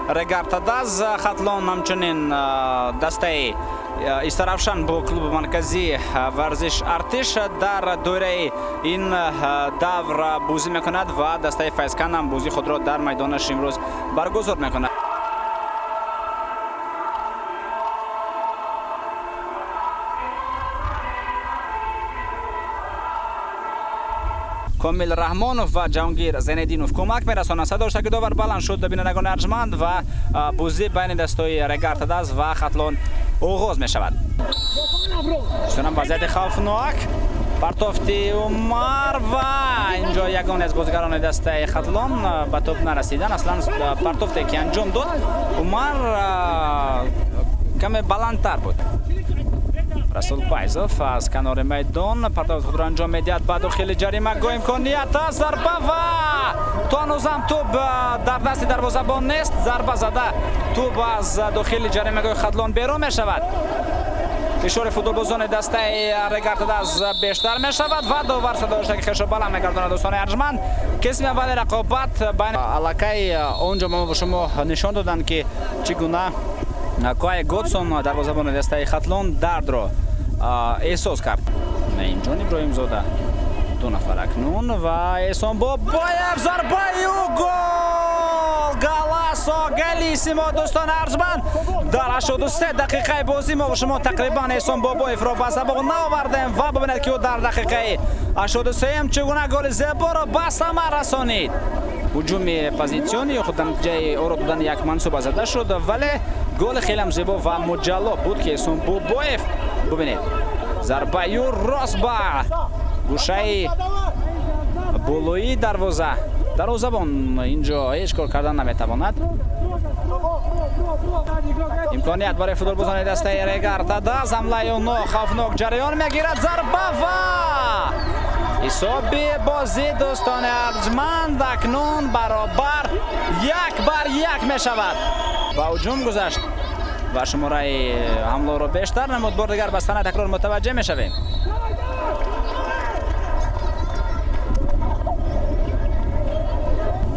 Регар Тадаз. Хатлон ҳамчунин дастаи Истаравшан бо клуби марказии варзиш Артиш дар доираи ин давр бозӣ мекунад ва дастаи Файзканд ҳам бозии худро дар майдонаш имрӯз баргузор мекунад. Комил Раҳмонов ва Ҷаҳонгир Зайниддинов кӯмак мерасонанд. Садо ки довар баланд шуд, бинандагони арҷманд, ва бозӣ байни дастҳои Регар Тадаз ва Хатлон оғоз мешавад. Дӯстонам, вазъияти хавфнок, партофти Умар ва инҷо ягон аз бозигарони дастаи Хатлон ба топ нарасидан. Аслан партофте ки анҷом дод Умар, каме баландтар буд. Расул Пайзов аз канори майдон партофти худро анҷом медиҳад ба дохили ҷаримагоҳ. Имконият аст, зарба ва то ҳанӯзам тӯб дар дасти дарвозабон нест. Зарба зада, тӯб аз дохили ҷаримагоҳи Хатлон берун мешавад. Фишори футболбозони дастаи Регар Тадаз бештар мешавад ва довар садои хешро баланд мегардонад. Дӯстони арҷманд, қисми аввали рақобат байни аллакай он ҷо мо ба шумо нишон доданд, ки чӣ гуна Куай Годсон, дарвозабони дастаи Хатлон, дардро эҳсос кард. Наимҷон Иброҳимзода, ду нафар акнун ва Эҳсон Бобоев, зарбаю, гол! Галасо галисимо! Дӯстони арҷманд, дар 83 дақиқаи бозӣ мо шумо тақрибан Эҳсон Бобоевро ба сабоқ наовардем ва бибинед, ки ӯ дар дақиқаи 83-м чӣ гуна голи зеборо ба самар расонид. Ҳуҷуми позитсионӣ ё худ дар натиҷаи оро додани як мансуба зада шуд, вале голи хелеам зебо ва муҷалло буд, ки Эҳсон Бобоев, бубинед, зарбаю рост ба гӯшаи болоии дарвоза. Дарвозабон инҷо ҳеҷ кор кардан наметавонад. Имконият барои футболбозони дастаи Регар Тадаз, ҳамлаи онҳо хавфнок ҷараён мегирад, зарба ва ҳисоби бозӣ, дӯстони арҷманд, акнун баробар 1-1 мешавад. Ба ҳуҷум гузашт ва шумораи ҳамлоро бештар намуд. Бор дигар ба саҳнаи такрор мутаваҷҷеҳ мешавем.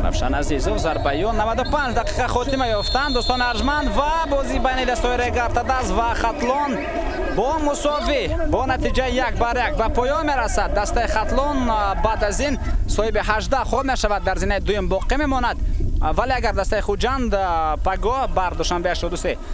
Равшан Азизов, зарбаю. 95 дақиқа хотима ёфтанд, дӯстони арҷманд, ва бозӣ байни дастҳои Регар Тадаз ва Хатлон бо мусовӣ бо натиҷаи 1-1 ба поён мерасад. Дастаи Хатлон баъд аз ин соҳиби 18 хол мешавад, дар зинаи дуюм боқӣ мемонад, вале агар дастаи Хуҷанд пагоҳ бар Душанбе 83